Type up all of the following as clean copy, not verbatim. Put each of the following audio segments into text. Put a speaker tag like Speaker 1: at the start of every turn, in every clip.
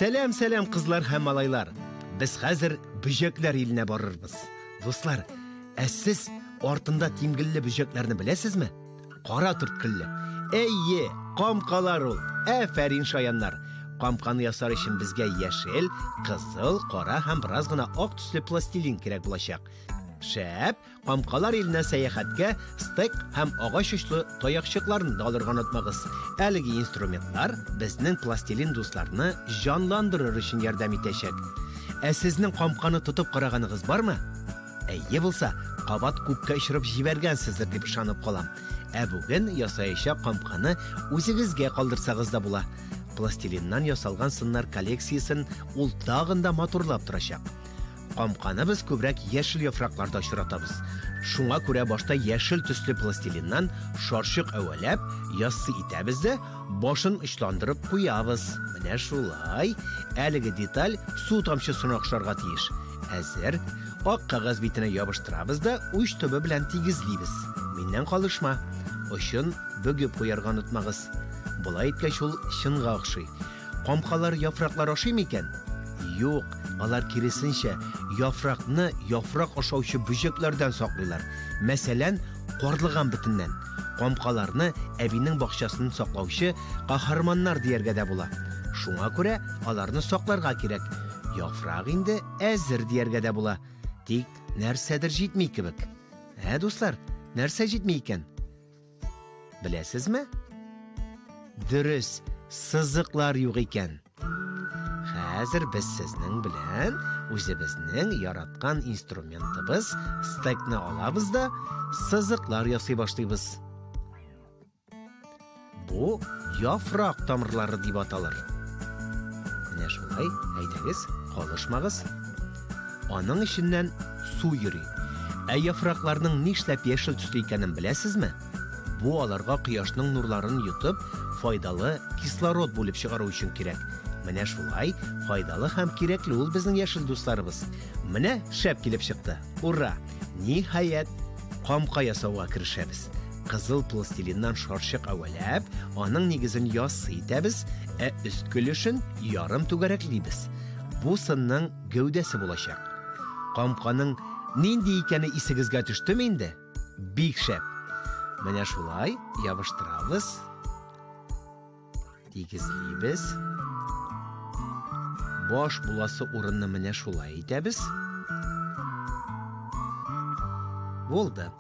Speaker 1: Сәлам, сәлам, кызлар һәм малайлар. Без хәзер бөҗәкләр иленә барырбыз. Дуслар, ә сез артында тимгелле бөҗәкләрне беләсезме? Кара төрткелле. Әйе, камкалар ул. Әфәрин, шаяннар. Камканы ясар өчен безгә яшел, кызыл, кара һәм бераз гына ак төсле пластилин кирәк булачак. Шәп, камкалар иленә сәяхәткә стек һәм агач очлы таякчыкларны да алырга онытмагыз. Әлеге инструментлар безнең пластилин дусларны җанландырыр өчен ярдәм итәчәк. Ә сезнең камканы тотып караганыгыз бармы? Әйе булса, кабат күккә очырып җибәргәнсездер дип ышанып калам. Ә бүген ясаячак камканы үзегезгә калдырсагыз да була. Пластилиннан ясалган сыннар коллекциясен ул тагын да матурлап торачак. Камканы без күбрәк яшел яфракларда очратабыз. Шуңа күрә башта яшел төсле пластилиннан шарчык әвәләп, яссы итәбез дә, башын очландырып куябыз. Менә шулай. Әлеге деталь су тамчысына охшарга тиеш. Әзер. Ак кәгазь битенә ябыштырабыз да, уч төбе белән тигезлибез. Миннән калышма. Очын бөгеп куярга онытмагыз. Болай иткәч ул чынга охшый. Камкалар яфраклар ашый микән? Юк, алар киресенчә, яфракны яфрак ашаучы бөҗәкләрдән саклыйлар. Мәсәлән, карлыган бетеннән. Камкаларны әбинең бакчасын саклаучы каһарманнар дияргә дә була. Шуңа күрә аларны сакларга кирәк. Яфрак инде әзер дияргә дә була. Тик нәрсәдер җитми кебек. Ә, дуслар, нәрсә җитми икән? Беләсезме? Дөрес, сызыклар юк икән. Хәзер без сезнең белән үзебезнең яраткан инструментыбыз стекны алабыз да сызыклар ясый башлыйбыз. Бу яфрак тамырлары дип аталыр. Менә шулай, әйдәгез, калышмагыз. Аның эченнән су йөри. Ә яфракларның нишләп яшел төсле икәнен беләсезме? Бу аларга кояшның нурларын йотып, файдалы кислород бүлеп чыгару өчен кирәк. Менә шулай файдалы һәм кирәкле ул безнең яшел дусларыбыз. Менә шәп килеп чыкты. Ура! Ниһаять, камка ясауга керешәбез. Кызыл пластилиннан шарчык әвәләп, аның нигезен яссы итәбез, ә өске өлешен ярым түгәрәклибез. Бу сынның гәүдәсе булачак. Камканың нинди икәне исегезгә төштеме инде? Бик шәп! Менә шулай ябыштырабыз. Тигезлибез. Баш буласы урынны менә шулай итәбез. Булды.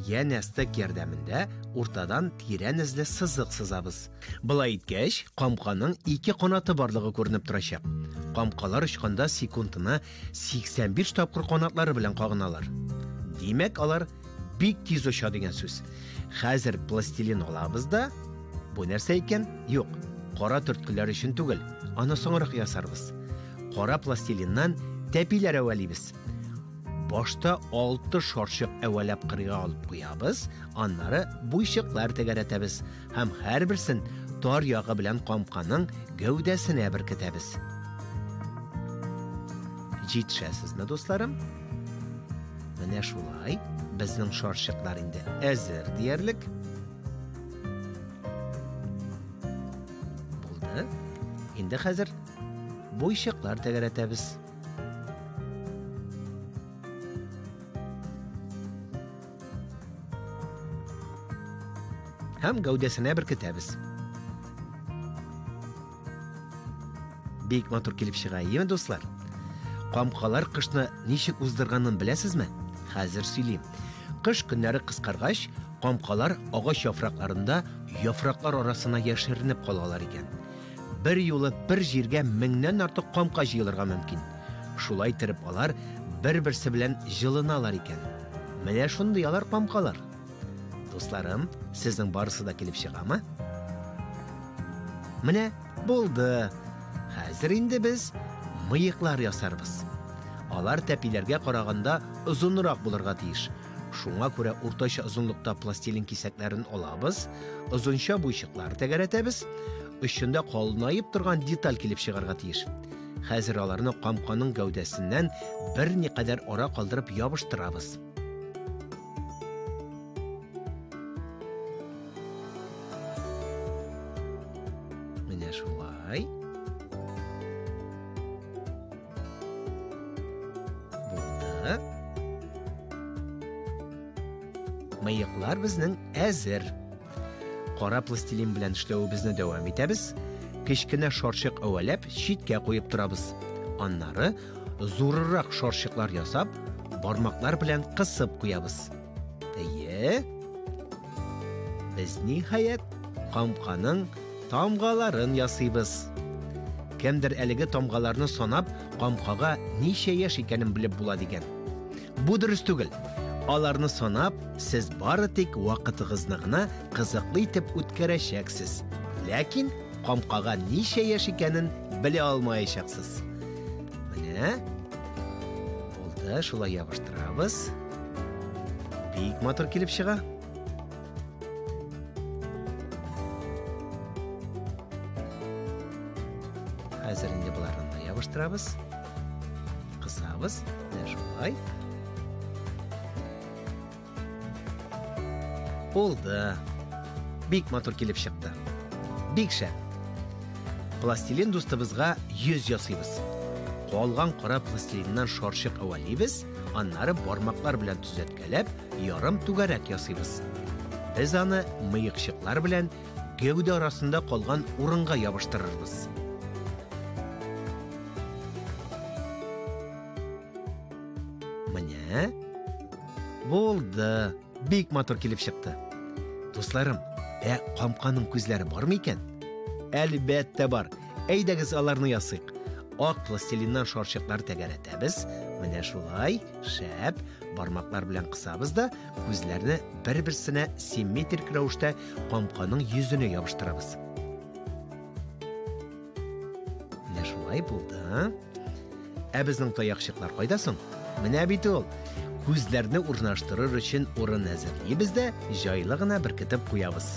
Speaker 1: Янә стек ярдәмендә уртадан тирән эзле сызык сызабыз. Болай иткәч, камканың ике канаты барлыгы күренеп торачак. Камкалар очканда секундына 85 тапкыр канатлары белән кагыналар. Димәк, алар бик тиз оча дигән сүз. Хәзер пластилин алабыз да, бу нәрсә икән? Юк, кара төрткеләр өчен түгел, аны соңрак ясарбыз. Кара пластилиннан тәпиләр әвәлибез. Башта алты шарчык әвәләп кырыйга алып куябыз, аннары буйчыклар тәгәрәтәбез һәм һәрберсен тар ягы белән камканың гәүдәсенә беркетәбез. Җитешәсезме, дусларым? Менә шулай, безнең шарчыклар инде әзер диярлек. Булды. Инде хәзер буйчыклар тәгәрәтәбез. Һәм гәүдәсенә беркетәбез. Бик матур килеп чыга, иеме, дуслар? Камкалар кышны ничек уздырганын беләсезме? Хәзер сөйлим. Кыш көннәре кыскаргач, камкалар агач яфракларында яфраклар арасына яшеренеп калалар икән. Бер юлы бер җиргә меңнән артык камка җыелырга мөмкин. Шулай иттереп алар бер-берсе белән җылыналар икән. Менә шундый алар камкалар. Дусларым, сезнең барысы да килеп чыгамы? Менә булды. Хәзер инде без мыеклар ясарбыз. Алар тәпиләргә караганда озынрак булырга тиеш. Шуңа күрә уртача озынлыкта пластилин кисәкләрен алабыз, озынча буйчыклар тәгәрәтәбез, очында калынаеп торган деталь килеп чыгарга тиеш. Хәзер аларны камканың гәүдәсеннән берникадәр ара калдырып ябыштырабыз. Менә шулай. Мыеклар безнең әзер. Кара пластилин белән эшләвебезне дәвам итәбез. Кечкенә шарчык әвәләп, читкә куеп торабыз. Аннары зурырак шарчыклар ясап, бармаклар белән кысып куябыз. Әйе. Без ниһаять камканың тамгаларын ясыйбыз. Кемдер әлеге тамгаларны санап, камкага ничә яшь икәнен белеп була дигән. Бу дөрес түгел. Аларны санап, сез бары тик вакытыгызны гына кызыклы итеп үткәрәчәксез. Ләкин камкага ничә яшь икәнен белә алмаячаксыз. Менә булды, шулай ябыштырабыз. Бик матур килеп чыга. Хәзер инде боларны да ябыштырабыз. Кысабыз. Менә шулай. Булды. Бик матур килеп чыкты. Бик шәп. Пластилин дустыбызга йөз ясыйбыз. Калган кара пластилиннан шарчык әвәлибез, аннары бармаклар белән төзәткәләп, ярым түгәрәк ясыйбыз. Без аны мыекчыклар белән гәүдә арасында калган урынга ябыштырырбыз. Менә. Булды. Бик матур килеп чыкты. Дусларым, ә камканың күзләре бармы икән? Әлбәттә бар. Әйдәгез аларны ясыйк. Ак пластилиннан шарчыклар тәгәрәтәбез. Менә шулай, шәп, бармаклар белән кысабыз да, күзләрне бер-берсенә симметрик рәвештә камканың йөзенә ябыштырабыз. Менә шулай булды. Ә безнең таякчыклар кайда соң? Менә бит ул. Күзләрне урнаштырыр өчен урын әзерлибез дә, җайлы гына беркетеп куябыз.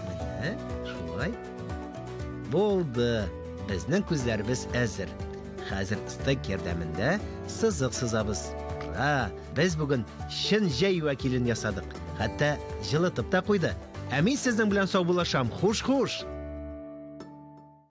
Speaker 1: Менә шулай. Булды. Безнең күзләребез әзер. Хәзер стек ярдәмендә сызык сызабыз. Ура! Без бүген чын җәй вәкилен ясадык. Хәтта җылытып та куйды. Ә мин сезнең белән саубуллашам. Хуш-хуш!